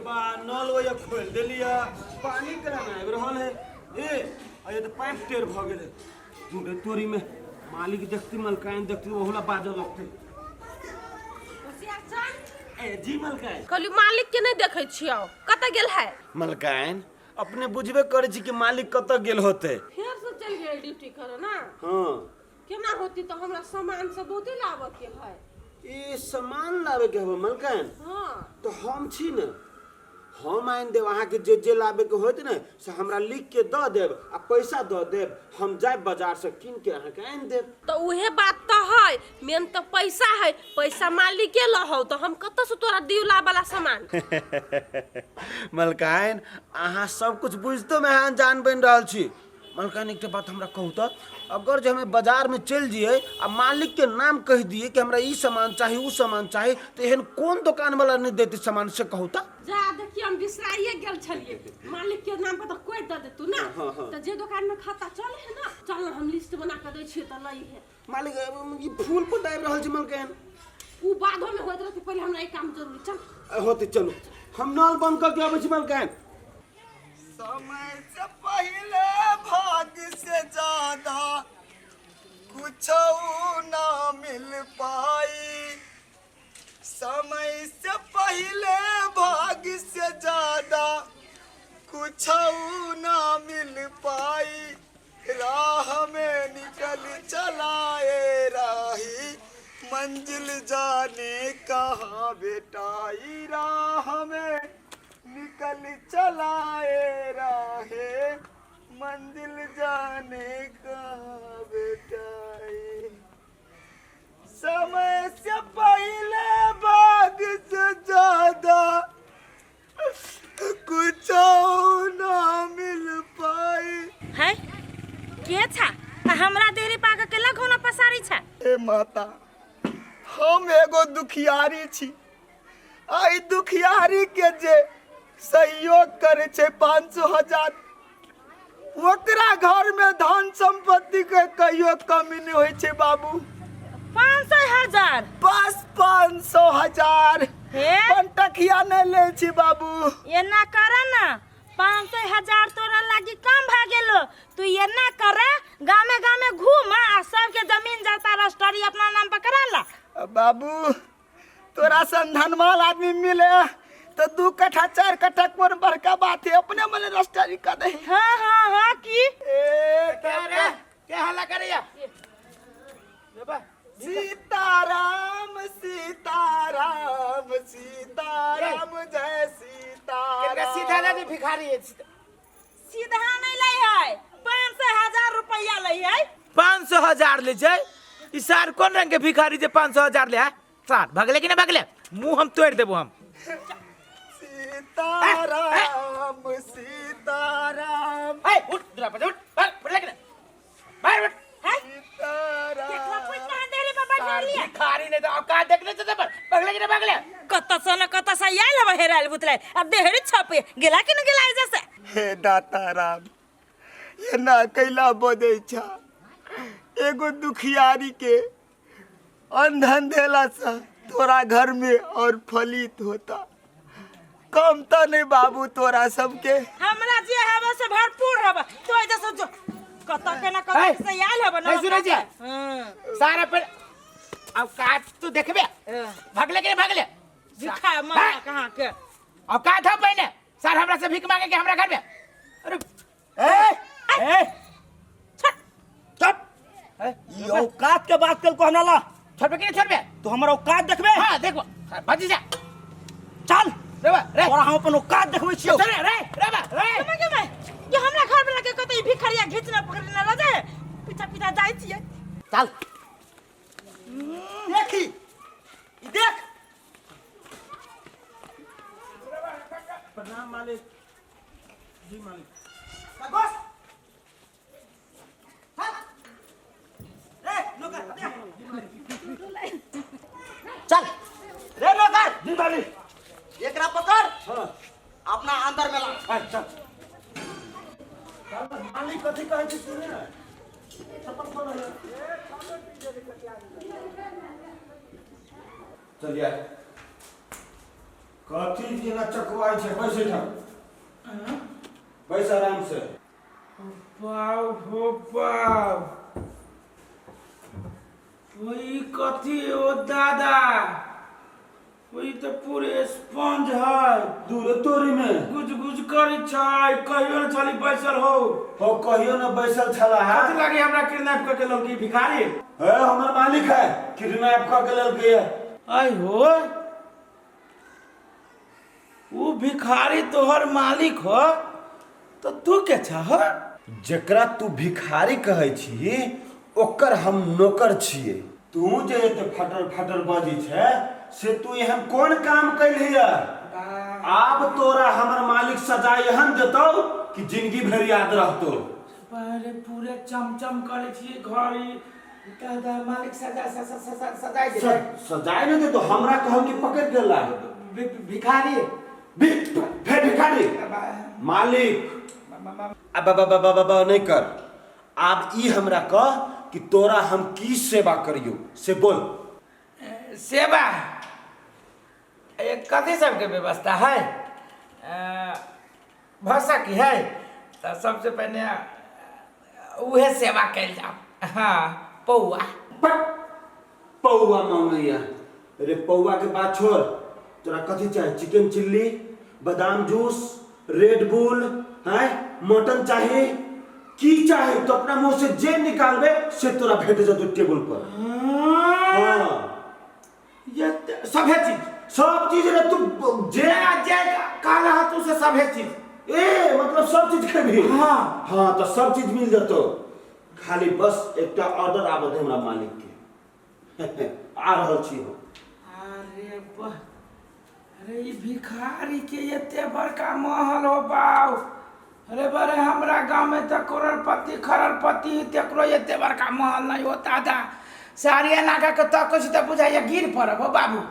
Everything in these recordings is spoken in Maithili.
बा नल ओया खोल देलिया पानी केना नहि आबि रहल है ए आ ये तऽ पाइप टेढ़ भऽ गेलै रे तोरी में मालिक देखती मलकाइन देखती ओहुला बाजऽ लगतै ए जी मलकाइन कहली मालिक के नहीं देखे छियो कतऽ गेल है मलकाइन अपने बुझबे करै छी कि मालिक कतऽ गेल होतै फेर से चल गेल ड्यूटी करे ना हाँ केना होती तो हमरा सामान सब बहुते लाबऽ के है ई सामान लाबे के हबे मलकाइन हाँ तो हम छी ने हम आनि देब अहाँके जे जे लाबेके होत ने से हमरा लिख के दऽ देब आ पैसा दऽ देब हम जायब बाजारसँ कीन के अहाँके आनि देब तो उहे बात तो है मेन तो पैसा है पैसा मालिके लहौ तो हम कतऽ से तोरा दियौ ला वाला सामान मलकाइन अहाँ सब कुछ बुझतो में अहाँ जान बनि रहल छी मलकाइन एकटा बात हमरा कहू तऽ अगर जे हमे बाजारमे चलि जइयै आ मालिकके नाम कहि दियै कि हमरा ई सामान चाही ओ सामान चाही तऽ एहन कोन दोकानवला नहि देतै सामान से कहू तऽ जा देखिए हम बिसराइए गेल छलिए मालिक के नाम पर तो कोई दे देतू ना हाँ, हाँ। तो जे दुकान में खाता चले है ना चल ना हम लिस्ट बना के दै छियै तऽ लै है मालिक ई फूल पर डाबि रहल छै मलकाइन उ बादो में होइत रहतै पहिले हमरा ई काम जरूरी चल होतै चलू हम नल बंद कऽ के अबै छी मलकाइन समय से पहले भाग्य से ज्यादा कुछ ना मिल पाई समय से पहले भाग्य से ज्यादा कुछ ना मिल पाई राह में निकल चलाए राही मंजिल जाने कहाँ बेटाई राह में निकल चलाए राहे मंजिल जाने कहाँ बेटाई समय से पहले भाग से ज्यादा कुछ ना मिल पाई है के छा आ हमरा देरी पाके केला घोना पसारी छा हे माता हम एगो दुखियारी छी आई दुखियारी के जे सहयोग करे छै 500 हजार ओकरा घर में धन संपत्ति के कहियो कमी नहीं होइ छै बाबू 500 हजार बस 500 हजार हे पंटखिया नहीं ले छी बाबू एना कर ना 500 हजार तोरा लागी कम भए गेलो तू एना कर गामे गामे घूम आ सबके जमीन जाता रजिस्ट्री अपना नाम पर करा ला बाबू तोरा सन धनमाल आदमी मिले तो 2 कट्ठा 4 कट्ठा कोन बड़का बात है अपने मने रजिस्ट्री कर दे हाँ हाँ हाँ की ए क्या रे क्या हल्ला करैया सीताराम सीताराम सीताराम जय सीताराम सीधा ना दे भिखारी है सीधा नहीं लै है 500 हजार रुपया लै है 500 हजार ले जाए ई सार कोन रंग के भिखारी जे 500 हजार ले है सार भगले कि ना भगले मुंह हम तोड़ देबो हम सीताराम सीताराम ए उठ दूरा पर उठ बाहर उठ लेके ना बाहर उठ केकरा सीताराम पूछ कहाँ देरी पर बैठल सार लिए भिखारी ने तो औकात देखने से पर भगले कि ना भगले कत से न कत से आयल हवे हेरायल बुतलायल अब देहरी छपे गेला कि न गेला एजा से हे दाता राम ये ना कैला बजै छा एगो दुखियारी के अंधन देला से तोरा घर में और फलित होता कम तो नहीं बाबू तोरा सबके हमरा जे हवे से भरपूर हवे तो एजा से जो कत के न कत ए, से आयल हवे नहीं सुनै छियै? हां सारा पर औकात तू देखबे भगले कि ना भगले भिखा मामा कहाँ के औकात है पहले सर हमरा से भीख मांगे के हमरा घर में अरे ए ए चुप ई औकात के बात कल को हमरा ला छोड़बे कि नहीं छोड़बे तू हमर औकात देखबे हां देखो बच जा चल रे बा रे तोरा हम अपन औकात देखबै छियौ चल रे रे रे बा रे के के भाई ये हमरा घर में लगे कत ई भिखरिया घिचना पकड़ना ल जाए पीछा पीछा जाय छियै चल देखी ई देख प्रणाम मालिक जी मालिक बस रे नौकर देख चल रे नौकर जी मालिक एकरा पकड़ हाँ अपना अंदर में ला चल चल मालिक कथी कहै छै सुने ने चप्पल खोल चलिए कह कथी केना चकवाइ छै? बैस एहिठाम, बैस आराम से। बाप हो बाप, ओई कथी ओ दादा, ओई तऽ पूरे स्पंज है। दूर तोरी में गुज गुज करै छै, कहियो न छली बैसल हो। हो, कहियो न बैसल छला है। कथी लागे हमरा किडनैप कऽ के लौकी भिखारी? हे, हमर मालिक है, किडनैप कऽ के लेलकै। आय हो, ऊ भिखारी तोहर मालिक हो तो तू के छह हो? जकरा तू भिखारी कहै छी ओकर हम नौकर छियै। तू जे एते फटर फटर बजै छै से तू एहन कोन काम कैलही? आब तोरा हमर मालिक सजा एहन देतौ कि जिंदगी भरि याद रहतौ। अरे पूरे चमचम करै छियै घर ई। दादा, मालिक सजा सजा सजा सजाय देतै? सजाय नहि देतौ, हमरा कहल कि पकड़ि के ला। भिखारी। फेर भिखारी मालिक। अब अब अब अब अब नहीं कर। आब ई हमरा कह कि तोरा हम की सेवा करियो से बोल। सेवा ए, कथी सबके व्यवस्था है? भऽ सकी है तऽ सबसे पहिने उहे सेवा कयल जाओ। हाँ, पौआ। पट, पौआ मांगैया? अरे पौआ के बात छोड़, तोरा कथी चाही? चिकन चिल्ली, बादाम जूस, रेड बुल है, मटन चाही, की चाही? तो अपना मुंह से जे निकालबे से तोरा भेट जतो टेबुल पर। हाँ। ये सभे चीज? सब चीज रे, तू जे जे कहला है तू से सभे चीज। ए, मतलब सब चीज खेबही? हाँ। हाँ, तो सब चीज मिल जतो, खाली बस एकटा ऑर्डर आबऽ दे हमरा मालिक के, आ रहल छी हम। अरे वाह, अरे ई भिखारी के एते बड़का महल हो बाउ। अरे बड़े, हमरा गांव में तो करोड़पति खरड़पति तेकरो एते बड़का महल नहीं हो। दादा, सारी इलाका के तक छी तऽ बुझाइया गिर पड़ब हो बाबू।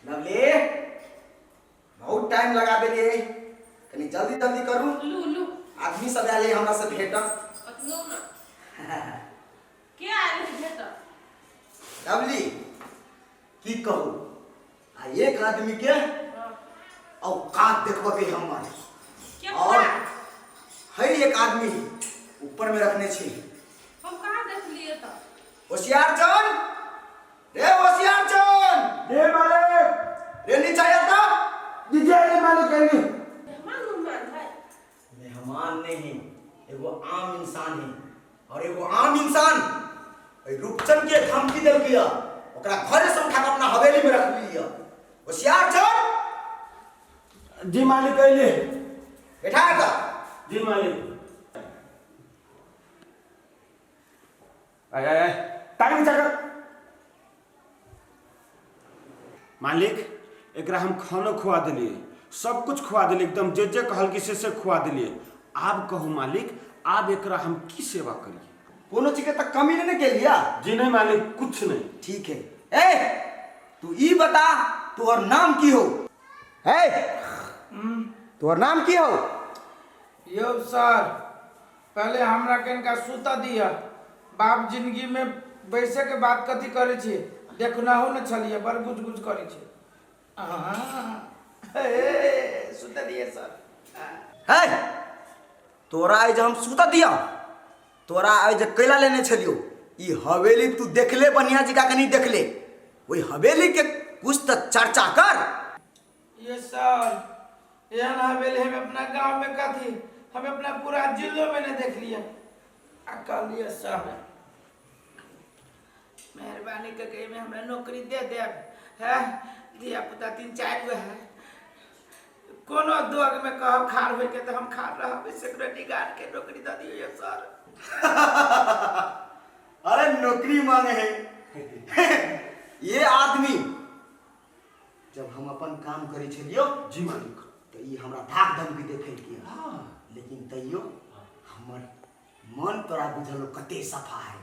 लवली, बहुत टाइम लगा देलियै, कनी जल्दी जल्दी करू। लू लू। आदमी सब आयल है हमरा से भेट। लो ना, के आयल है भेट? लवली, की कहू, आ एक आदमी के औकात देखबऽ के हमर। के? और है एक आदमी ऊपर में रखने छी। हम कहाँ देखलिए तऽ? होशियार चन रे, होशियार चन। रे मालिक। रे, नीचा आता। दीजिए रे मालिक, आइए। मेहमान उहमान है? मेहमान नहीं, एगो आम इंसान है और एगो आम इंसान एहि रूपचंद के धमकी देलकै है, ओकरा घरे से उठा के अपना हवेली में रख लिया। होशियार चन। जी मालिक, आइए। बैठा कर। जी मालिक। आय आय आय, टाइम चकर। मालिक, एकरा हम खानो खुआ देलिए, सब कुछ खुआ देलिए, एकदम जे जे कहल कि से से खुआ देलिए। आब कहू मालिक, आब एकरा हम की सेवा करिए? कोनो चीज के तक कमी नहीं केलिया? जी नहीं मालिक, कुछ नहीं। ठीक है। ए, तू ई बता, तोहर नाम की हो? है, तोहर नाम की हो? यौ सर, पहले हमरा के इनका सुता दिया। बाप जिंदगी में बैसे के बात कथी करे छी, देखनाहु न छलिए, बड़ गुज गुज करे छी। हे, सुता दिए सर। है, तोरा आइ जे हम सुता दिया, तोरा आइ जे कैला लेने छलियो, ई हवेली तू देखले बढ़िया जगह कनी देखले, ओहि हवेली के कुछ तऽ चर्चा कर। ये सर, एहन हवेली हम अपना गांव में कथी, हम अपना पूरा जिलो में नहीं देख लिया। आ कहलिए सर, मेहरबानी करके एहिमे हमरा नौकरी दे देब है। धिया पुता तीन चारि गो है, कोनो दोग में कहब खार होइके तऽ हम खार रहब। सिक्योरिटी गार्ड के नौकरी दऽ दियौ ये सर। अरे, नौकरी मांगे है ये आदमी। जब हम अपन काम करै छलियो जी मालिक। तऽ ई हमरा धाक धमकी देखेलकै, लेकिन तैयो हमर मन तोरा बुझल कते सफा है।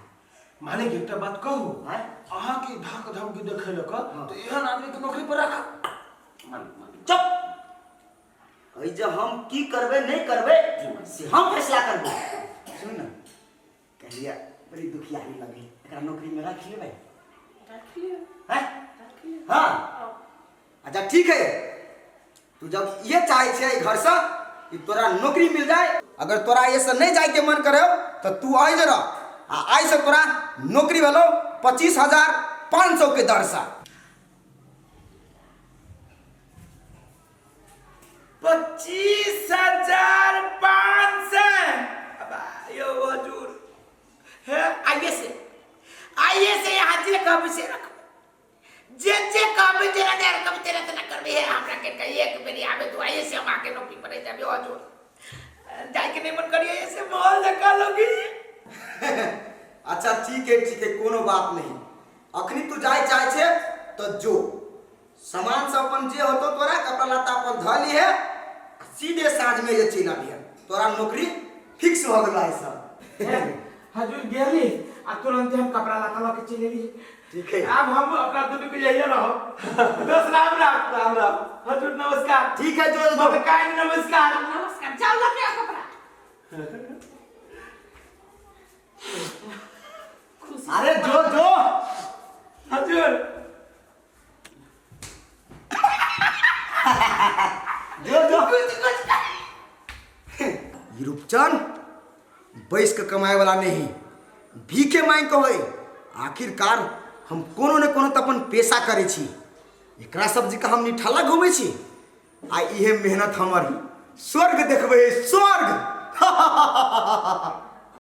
मालिक, एकटा बात कहू? आँय? अहाँके धाक धमकी देखेलक तऽ एहन आदमी के नौकरी पर राख मालिक, मालिक। चुप! एहि जे हम की करबै नहि करबै से हम फैसला करबै। सुन ने, कहलियै बड़ी दुखियारी लगे, एकरा नौकरी में राखि लेबै। राख लिअ। हैं? राख लिअ। हाँ। हाँ। अच्छा ठीक है, तू जब ये चाहे छे घर से कि तोरा नौकरी मिल जाए, अगर तोरा ये से नहीं जाए के मन करे तो तू आई जरा आ आई से तोरा नौकरी भेलो 25,500 के दर से। 25,500। अब यो हजूर है, आइए से आइए से यहाँ जे कहबे से रखबे, जे जे कहबे तेरा दे रकम तेरा तेरा करबे है। हमरा के कहिए एक बेरी आबे तू, आइए से हम आके नौकरी पर जाबे हजूर। जाए के नहीं मन करिए ऐसे मोहल देखा लोगी। अच्छा ठीक है ठीक है, कोनो बात नहीं। अखनी तू जाए चाहे छे तो जो सामान सब अपन जे होतो तोरा कपड़ा लत्ता अपन धऽ लीहे, सीधे साँझ में जे चलि अबिहे, तोरा नौकरी फिक्स हो गेलो है सब। हजूर गेली आ तुरंत हम कपड़ा लत्ता लऽ के चलि एली। ठीक है, अब हम अपना दुनू के यही रहो। दोस्त राम राम। राम राम हजूर, नमस्कार। ठीक है, जो जो। मलकाइन नमस्कार। नमस्कार, जाओ लऽ के आओ कपड़ा। अरे जो जो हजूर जो जो। ई रूपचन बैस के कमाए वाला नहीं, भीखे मांग के होय। आखिरकार हम कोनो ने कोनो तऽ अपन पेशा करै छी, एकरा सब जी के हम निठाला घूमै छी आ इहे मेहनत हमर स्वर्ग देखबै, स्वर्ग।